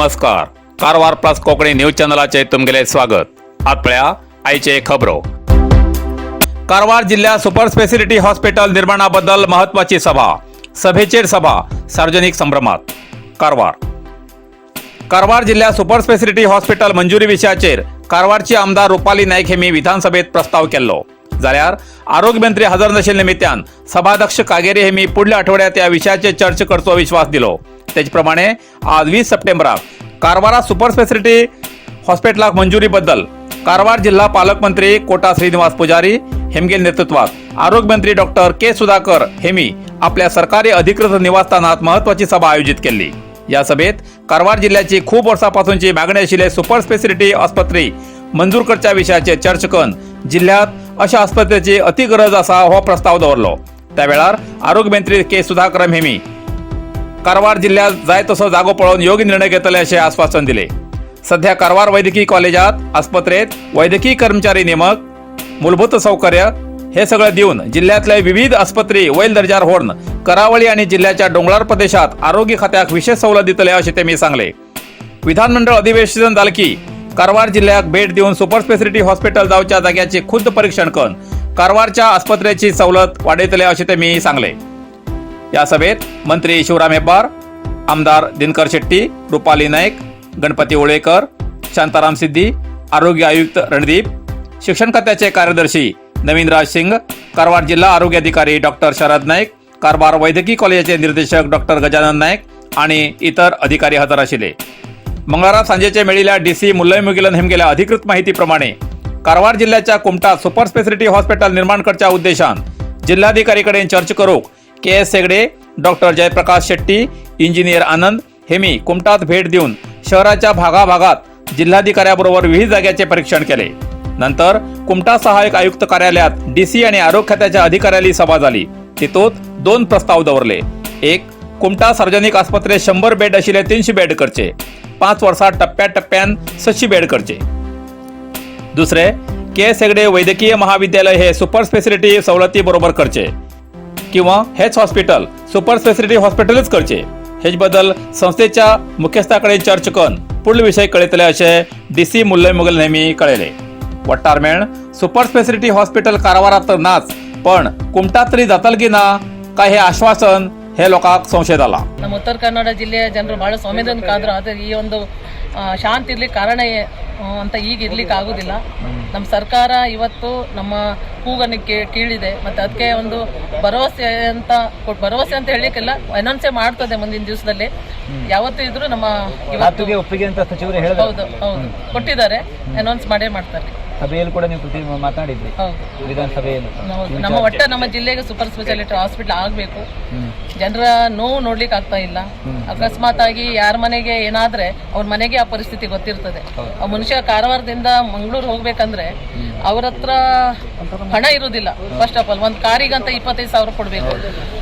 नमस्कार, Karwar plus Konkani news चॅनलाचे तुमगेले स्वागत. आत पळया आयचे खबरो. कारवार जिल्ह्यात सुपर स्पेसिलिटी हॉस्पिटल निर्माणाबद्दल महत्वाची सभा. सभेचेर सभा, सार्वजनिक संभ्रमात कारवार. कारवार जिल्ह्यात सुपर स्पेसिलिटी हॉस्पिटल मंजुरी विशयाचेर कारवारची आमदार रुपाली नाईक हेमी विधानसभेत प्रस्ताव केल्लो. जाल्यार आरोग्य मंत्री हजर नाशिल्ल्या निमित्यान सभाध्यक्ष कागेरी हेमी पुढल्या आठवड्यात या विशयाचेर चर्चा करचो विश्वास दिलो. तेच प्रमाणे आज 20 सप्टेंबराक कारवारात सुपर स्पेसिलिटी हॉस्पिटलाक मंजुरी बद्दल कारवार जिल्हा पालकमंत्री कोटा श्रीनिवास पुजारी हेमगेल नेतृत्वात आरोग्य मंत्री डॉक्टर के सुधाकर हेमी आपल्या सरकारी अधिकृत निवासस्थानात महत्वाची सभा आयोजित केली. या सभेत कारवार जिल्ह्याची खूप वर्सापासूनची मागणी आशिल्ले सुपर स्पेसिलिटी आस्पत्री मंजूर करच्या विशयाचेर चर्चा करून जिल्ह्यात अशा आस्पत्रेची अति गरज आसा हो प्रस्ताव दवरलो. त्या वेळार आरोग्य मंत्री के सुधाकर हेमी कारवार जिल्ह्यात जाय तसो जागो पळोवन योग्य निर्णय घेतले अशें आस्वासन दिले. सध्या कारवार वैद्यकीय कॉलेजात आस्पत्रेत वैद्यकीय कर्मचारी नेमक, मूलभूत सौकर्य हे सगळं दिवन जिल्ह्यातल्या विविध आस्पत्री वयल दर्जार व्हरून करावळी आणि जिल्ह्याच्या डोंगराळ प्रदेशात आरोग्य खात्याक विशेष सवलत दितले अशें तेमी सांगले. विधानमंडळ अधिवेशन जालें की कारवार जिल्ह्याक भेट दिवन सुपर स्पेसिलिटी हॉस्पिटल जावच्या जाग्याची खुद्द परीक्षण करून कारवारच्या आस्पत्रेची सवलत वाडयतले अशें तेमी सांगले. या सभेत मंत्री शिवराम हेब्बार, आमदार दिनकर शेट्टी, रुपाली नाईक, गणपती ओळेकर, शांताराम सिद्धी, आरोग्य आयुक्त रणदीप, शिक्षण खात्याचे कार्यदर्शी नवीनराज सिंग, कारवार जिल्हा आरोग्य अधिकारी डॉक्टर शरद नाईक, कारवार वैद्यकीय कॉलेजाचे निर्देशक डॉक्टर गजानन नाईक आणि इतर अधिकारी हजर आशिल्ले. मंगळारा सांजेचे मेळिल्ल्या डी सी मुल्लय मुगिलन हेमगेल्या अधिकृत माहितीप्रमाणे कारवार जिल्ह्याच्या कुमटात सुपर स्पेसिलिटी हॉस्पिटल निर्माण करच्या उद्देशान जिल्हाधिकारी कडेन चर्चा करूक K S Hegde, doctor Jayprakash Shetty, engineer Anand हेमी कुमटात भेट दिवन शहराच्या भागाभागात जिल्हाधिकाऱ्याबरोबर विविध जाग्याचे परीक्षण केले. नंतर कुमटा सहाय्यक आयुक्त कार्यालयात डीसी आणि आरोग्य खात्याच्या अधिकाऱ्याली सभा झाली. तितूत दोन प्रस्ताव दवरले. एक, कुमटा सार्वजनिक आस्पत्रेत 100 बेड आशिल्ले 300 बेड करचे, 5 वर्सात टप्प्या टप्प्यान 600 बेड करचे. दुसरे, के एस हेगडे वैद्यकीय महाविद्यालय हे सुपर स्पेसिलिटी सवलती बरोबर करचे किंवा हेच हॉस्पिटल सुपर स्पेसिलिटी हॉस्पिटलच करचे. हेच बद्दल संस्थेच्या मुख्यस्थाकडे चर्चा करून पुढले विषय कळयतले अशें डी सी मुल्लय मुगल नेहमी कळयले. वट्टार मेळ सुपर स्पेसिलिटी हॉस्पिटल कारवारात तर नाच, पण कुमटात तरी जातल की ना काय हे आश्वासन हे लोकांक संशय जाला. ನಮ್ಮ ಉತ್ತರ ಕನ್ನಡ ಜಿಲ್ಲೆಯ ಜನರು ಬಹಳ ಸಂವೇದನಕಾದ್ರು. ಆದರೆ ಈ ಒಂದು ಶಾಂತಿ ಇರ್ಲಿಕ್ಕೆ ಕಾರಣ ಅಂತ ಈಗ ಇರ್ಲಿಕ್ಕೆ ಆಗುದಿಲ್ಲ. ನಮ್ಮ ಸರ್ಕಾರ ಇವತ್ತು ನಮ್ಮ ಕೂಗನ್ನು ಕೇಳಿದೆ ಮತ್ತು ಅದಕ್ಕೆ ಒಂದು ಭರವಸೆ ಅಂತ ಭರವಸೆ ಅಂತ ಹೇಳಲಿಕ್ಕಿಲ್ಲ, ಅನೌನ್ಸೇ ಮಾಡ್ತದೆ ಮುಂದಿನ ದಿವಸದಲ್ಲಿ. ಯಾವತ್ತೂ ಇದ್ರು ನಮ್ಮ ಇವತ್ತು ಮಾತುಗೆ ಒಪ್ಪಿಗೆ ಅಂತ ಸಚಿವರು ಹೇಳಿದ್ರು. ಹೌದು ಹೌದು, ಕೊಟ್ಟಿದ್ದಾರೆ. ಅನೌನ್ಸ್ ಮಾಡೇ ಮಾಡ್ತಾರೆ. ಸಭೆಯಲ್ಲಿ ಕೂಡ ನೀವು ಪ್ರತಿ ಮಾತನಾಡಿದ್ರಿ. ಹೌದು. ವಿಧಾನಸಭೆಯಲ್ಲಿ. ಹೌದು. ನಮ್ಮ ಒಟ್ಟ ನಮ್ಮ ಜಿಲ್ಲೆಗೆ ಸೂಪರ್ ಸ್ಪೆಷಾಲಿಟಿ ಹಾಸ್ಪಿಟಲ್ ಆಗಬೇಕು. ಜನರ ನೋವು ನೋಡ್ಲಿಕ್ಕೆ ಆಗ್ತಾ ಇಲ್ಲ. ಅಕಸ್ಮಾತ್ ಆಗಿ ಯಾರ ಮನೆಗೆ ಏನಾದ್ರೆ ಅವ್ರ ಮನೆಗೆ ಆ ಪರಿಸ್ಥಿತಿ ಗೊತ್ತಿರ್ತದೆ. ಆ ಮನುಷ್ಯ ಕಾರವಾರದಿಂದ ಮಂಗಳೂರು ಹೋಗ್ಬೇಕಂದ್ರೆ ಅವ್ರ ಹತ್ರ ಹಣ ಇರುವುದಿಲ್ಲ. ಫಸ್ಟ್ ಆಫ್ ಆಲ್ ಒಂದು ಕಾರಿಗಂತ 25,000 ಕೊಡಬೇಕು.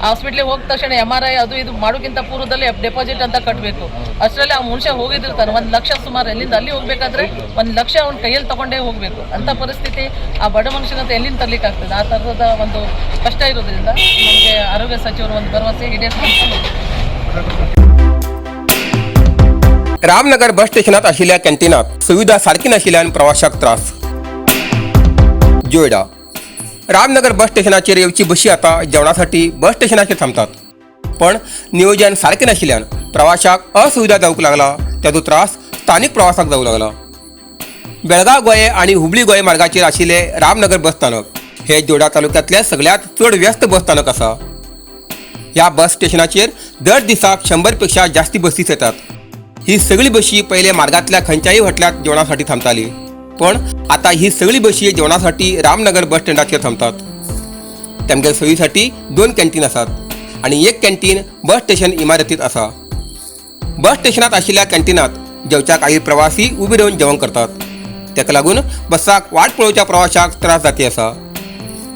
ಹಾಸ್ಪಿಟ್ಲಿಗೆ ಹೋದ ತಕ್ಷಣ ಎಮ್ಆರ್ಐ ಅದು ಇದು ಮಾಡೋಕ್ಕಿಂತ ಪೂರ್ವದಲ್ಲಿ ಡೆಪಾಸಿಟ್ ಅಂತ ಕಟ್ಟಬೇಕು. ಅಷ್ಟರಲ್ಲಿ ಆ ಮನುಷ್ಯ ಹೋಗಿದ್ದಿರ್ತಾನೆ. 1 ಲಕ್ಷ ಸುಮಾರು ಎಲ್ಲಿಂದ ಅಲ್ಲಿ ಹೋಗ್ಬೇಕಾದ್ರೆ 1 ಲಕ್ಷ ಅವ್ನ ಕೈಯಲ್ಲಿ ತಗೊಂಡೇ ಹೋಗ್ಬೇಕು ಅಂತ ಪರಿಸ್ಥಿತಿ. ಆ ಬಡ ಮನುಷ್ಯನಂತ ಎಲ್ಲಿಂದ ತರ್ಲಿಕ್ಕೆ ಆಗ್ತದೆ? ಆ ಥರದ ಒಂದು ಕಷ್ಟ ಇರೋದ್ರಿಂದ ನಮಗೆ ಆರೋಗ್ಯ ಸಚಿವರು ಒಂದು ಭರವಸೆ ಈಡೇರಿಸಿ. रामनगर बस स्टेशनात आशिल्ल्या कॅन्टीनात सुविधा सारकी नाशिल्ल्यान प्रवाशाक त्रास. जोयडा रामनगर बस स्टेशनाचेर येवची बशी आतां जेवणासाठी बस स्टेशनाचेर थांबतात, पण नियोजन सारकें नाशिल्ल्यान प्रवाशाक असुविधा जावंक लागला. ताचो त्रास स्थानीक प्रवासाक जावंक लागला. बेळगाव गोये आनी हुबळी गोये मार्गाचेर आशिल्ले रामनगर बस स्थानक हे जोडा तालुक्यांतले सगळ्यांत चड व्यस्त बस स्थानक आसा. ह्या बस स्टेशनाचेर दर दिसाक 100 पेक्षा जास्ती बसीस येतात. ही सगळी बशी पहिले मार्गातल्या खंयच्याय हॉटेलात जेवणासाठी थांबताली, पण आता ही सगळी बशी जेवणासाठी रामनगर बस स्टँडाचेर थांबतात. तेमगे सोयीसाठी दोन कॅन्टीन आसात आणि एक कॅन्टीन बस स्टेशन इमारतीत आसा. बस स्टेशनात आशिल्ल्या कॅन्टीनात जेवच्या काही प्रवासी उबे रावन जेवण करतात. ताका लागून बसाक वाट पळोवच्या प्रवाशाक त्रास जाती आसा.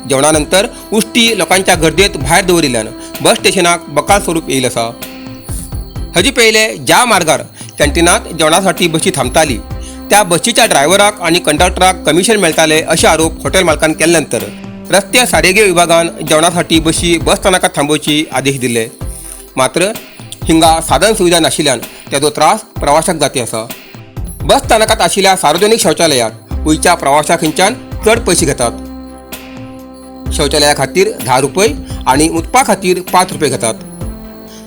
जेवणा नंतर उश्टी लोकांच्या गर्देत भायर दवरिल्ल्यान बस स्टेशनाक बकाल स्वरूप येईल आसा. हाजी पयले ज्या मार्गार कॅन्टीनात जेवणासाठी बशी थांबताली त्या बशीच्या ड्रायव्हराक आनी कंडक्टराक कमिशन मेळटाले अशे आरोप हॉटेल मालकान केले नंतर रस्ते सारिगे विभागान जेवणासाठी बशी बस स्थानकात थांबोवची आदेश दिले. मात्र हिंगा साधन सुविधा नाशिल्ल्यान तेजो त्रास प्रवाशाक जाती आसा. बस स्थानकात आशिल्ल्या सार्वजनिक शौचालयात वयच्या प्रवाशां खंयच्यान चड पयशे घेतात. शौचालया खातीर 10 रुपये आनी मुतपा खातीर 5 रुपये घेतात.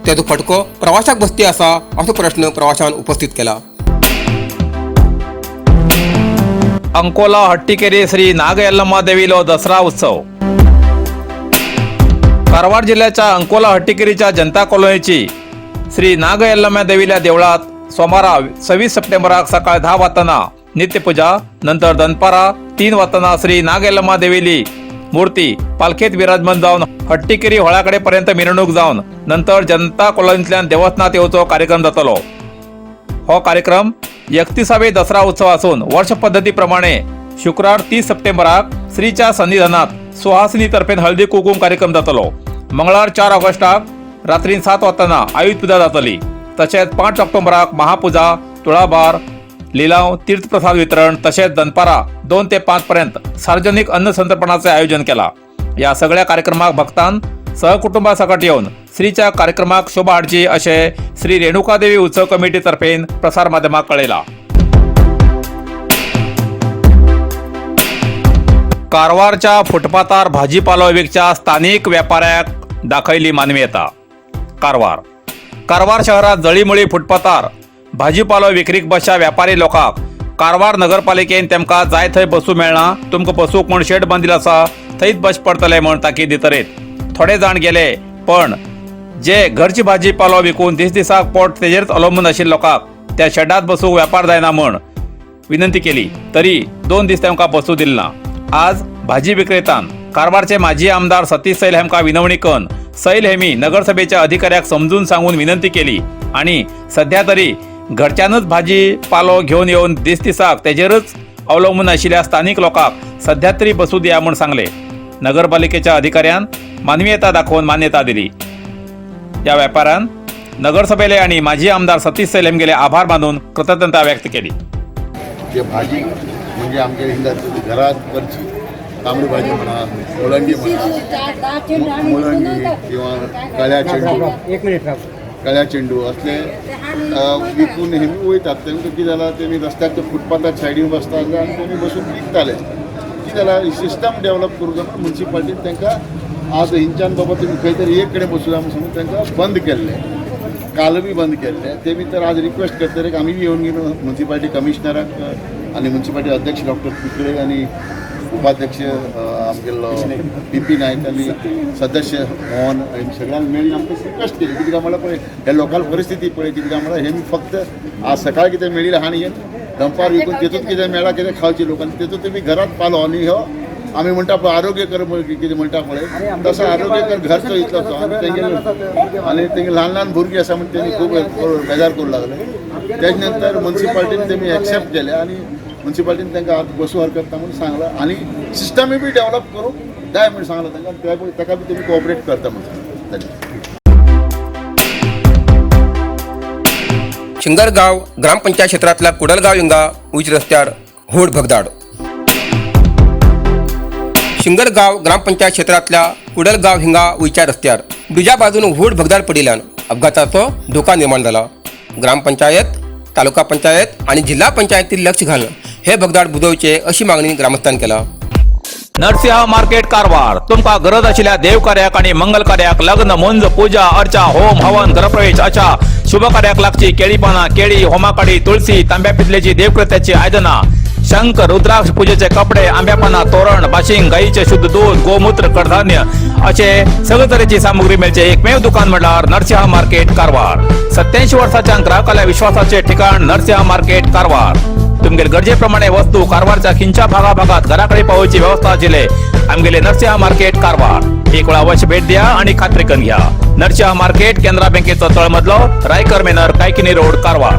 तेजो फटको प्रवाशाक बसती आसा असो प्रश्न प्रवाशान उपस्थित केला. अंकोला हट्टीकेरी श्री नागयल्लम्मा देवीलो दसरा उत्सव. कारवार जिल्ह्याच्या अंकोला हट्टीकेरीच्या जनता कॉलनीची श्री नागयल्लम्मा देवील्या देवळात सोमारा 26 सप्टेंबराक सकाळ 10 वाजताना नित्यपूजा, नंतर दनपारा 3 वाजताना श्री नागयल्लम्मा देवीली मूर्ती पालखेत विराजमान जावन हट्टीकेरी होळाकडे पर्यंत मिरवणूक जावन नंतर जनता कॉलनींतल्यान देवस्थानात येवचो कार्यक्रम जातलो. हो कार्यक्रम 31वे दसरा उत्सव असून वर्ष पद्धतीप्रमाणे शुक्रार 30 सप्टेंबराक श्रीच्या सन्निधानात सुहासिनी तर्फेन हळदी कुकुम कार्यक्रम जातलो. मंगळार 4 ऑगस्टाक रात्री 7 वाजताना आयुध पुजा जातली. तशेंच 5 ऑक्टोबराक महापुजा, तुळाभार, लिलाव, तीर्थप्रसाद वितरण तशेंच दनपारा 2 ते 5 पर्यंत सार्वजनिक अन्न संतर्पणाचे आयोजन केला. या सगळ्या कार्यक्रमाक भक्तान सहकुटुंबासकट येवन श्रीच्या कार्यक्रमाक शोभा हाडची अशें श्री रेणुकादेवी उत्सव कमिटी तर्फेन प्रसार माध्यमाक कळयला. कारवारच्या फुटपाथार भाजीपालो विकच्या स्थानिक व्यापाऱ्याक दाखयली मानवीयता. कारवार कारवार शहरात जळीमळी फुटपाथार भाजीपालो विक्रीक बसच्या व्यापारी लोकांक कारवार नगरपालिकेन तेमकां जाय थंय बसूं मेळना, तुमकां बसूंक म्हूण शेड बांदिल्लो आसा थंयच बस पडटले म्हूण ताकीद दितरीत थोडे जाण गेले, पण जे घरची भाजीपालो विकून दीस दिसाक पोट तेजेरच अवलंबून आशिल्ल्या लोकांक त्या शेडात बसूंक व्यापार जायना म्हूण विनंती केली तरी 2 दीस तेमकां बसूं दिल ना. आज भाजी विक्रेतान कारवारचे माजी आमदार सतीश सैल हेमकां विनवणी करून सैल हेमी नगरसभेच्या अधिकाऱ्याक समजून सांगून विनंती केली आणि सध्या तरी घरच्यानच भाजी पालो घेवन येवन दीस दिसाक तेजेरच अवलंबून आशिल्ल्या स्थानिक लोकांक सध्या तरी बसूं दिया म्हूण सांगले. नगरपालिकेच्या अधिकाऱ्यान मानवीयता दाखोवन मान्यता दिली. या व्यापाऱ्यान नगरसभेले आणि माजी आमदार सतीश सैल हेमगेले आभार मानून कृतज्ञता व्यक्त केली. जे भाजी म्हणजे आमच्या हिंगा घरात करची तांबडी भाजी म्हणा, मुळंगी म्हणा, मुळंगी किंवा कळ्या चेंडू, कळ्या चेंडू असले विकून हेमी वयतात. तांकां कितें जालां, तेमी रस्त्याच्या फुटपाथार सायडीन बसता आनी तेमी बसून विकताले. कितें जालां, सिस्टम डेवलप करूंक जाय मुन्सिपालिटीन तांकां आज हिंच्यान बाबा तुमी खंय तरी एक कडेन बसूं जाय म्हूण सांगून तांकां बंद केल्लें, काल बी बंद केल्लें. तेमी तर आज रिक्वेस्ट करतले की आमी येवन घेवन मुन्सिपालिटी कमिशनराक आनी मुन्सिपालिटी अध्यक्ष डॉक्टर पिकळे आनी उपाध्यक्ष आमगेलो पी पी नायक आनी सदस्य मोहन आनी सगळ्यांक मेळून आमकां रिक्वेस्ट केली. कितें काय म्हणल्यार पळय हे लोकल परिस्थिती पळय, कितें काय म्हणल्यार हेमी फक्त आज सकाळी कितें मेळिल्लें आहा न्ही, दनपार विकून तेतूंत कितें मेळ्ळा कितें खावचें लोक आनी तेतूंत तुमी घरात पालो. आनी हो आमी म्हणटा पळय आरोग्यकर कितें म्हणटा पळय तसो आरोग्यकर घर चलयतलो तो. आनी तेंगे आनी तेंगे ल्हान ल्हान भुरगीं आसा म्हण तेणी खूब बेजार करूंक लागले. तेज नंतर मुन्सिपालिटीन तेमी एक्सेप्ट केले आनी मुन्सिपालिटीन तांकां आतां बसूं हरकत ना म्हूण सांगलां आनी सिस्टमूय बी डेवलप करूंक जाय म्हूण सांगलां तांकां. ताका बी तेमी कोऑपरेट करता म्हूण सांगलां. धन्यवाद. शिंगरगाव ग्रामपंचायत क्षेत्रातल्या कुडलगाव हिंगा उंच रस्त्यार होड भगदाड. शिंगरगाव ग्रामपंचायत क्षेत्रातल्या कुडलगाव हिंगा उंच्या रस्त्यार दुज्या बाजून व्हड भगदाड पडिल्ल्यान अपघाताचो धोका निर्माण जाला. ग्रामपंचायत, तालुका पंचायत आणि जिल्हा पंचायतीत लक्ष घालून हे भगदाड बुजवचे अशी मागणी ग्रामस्थान केला. नरसिंह मार्केट कारवार तुमकां गरज आशिल्ल्या देव कार्याक आणि मंगल कार्याक, लग्न, मुंज, पूजा अर्चा, होम हवन, घरप्रवेश अशा शुभ कार्याक लागची केळी पानां, केळी, होमाकाडी, तुळसी, तांब्या पितलेची देवकृत्याची आयदनां, शंख, रुद्राक्ष, पूजेचे कपडे, आंब्या पानां, तोरण, बाशिंग, गाईचे शुद्ध दूध, गोमूत्र, कडधान्य असे सगळे तरेची सामुग्री मेळचे एकमेव दुकान म्हणल्यार नरसिंह मार्केट कारवार. 87 वर्साच्या ग्राहकाल्या विश्वासाचे ठिकाण नरसिंह मार्केट कारवार. तुमगेले गरजेप्रमाणे वस्तू कारवारच्या खिंच्या भागाभागात घराकडे पावोवची व्यवस्था आशिल्ले आमगेले नरसिंह मार्केट कारवार. एक वेळा अवश्य भेट द्या आणि खात्री करून घ्या. नरसिंह मार्केट, केनरा बँकेचो तळमजलो, Raikar manor, Kaikini road, Karwar.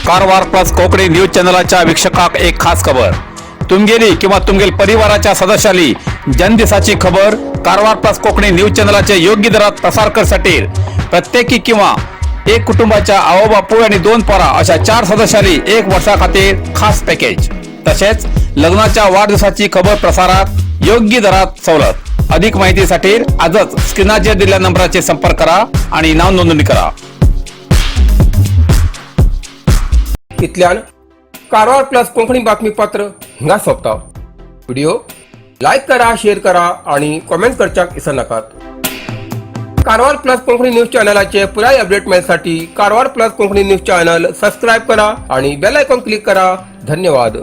Karwar plus Konkani news चॅनलाच्या वीक्षकाक एक खास खबर. तुमगेली किंवा तुमगेल परिवाराच्या सदस्याली जनदिसाची खबर कारवार प्लस कोकणी न्यूज चॅनलाचे योग्य दरात प्रसार करसाठी प्रत्येकी किंवा एक कुटुंबाच्या आवो बापूय आणि 2 पोरा अशा 4 सदस्यांनी 1 वर्षा खातीर खास पॅकेज, तसेच लग्नाच्या वाढदिवसाची खबर प्रसारात योग्य दरात सवलत. अधिक माहितीसाठी आजच स्क्रीनाच्या दिलेल्या नंबराचे संपर्क करा आणि नाव नोंदणी करा. इतल्यान कारवार प्लस कोंकणी बातमीपत्र हिंगा सोंपता. व्हिडिओ लायक करा, शेअर करा आणि कॉमेंट करच्याक विसरनाकात. कारवार प्लस कोंकणी न्यूज चॅनलाचे पुराय update मेळसाठी Karwar plus Konkani news channel subscribe करा आणि बेल आयकॉन क्लिक करा. धन्यवाद.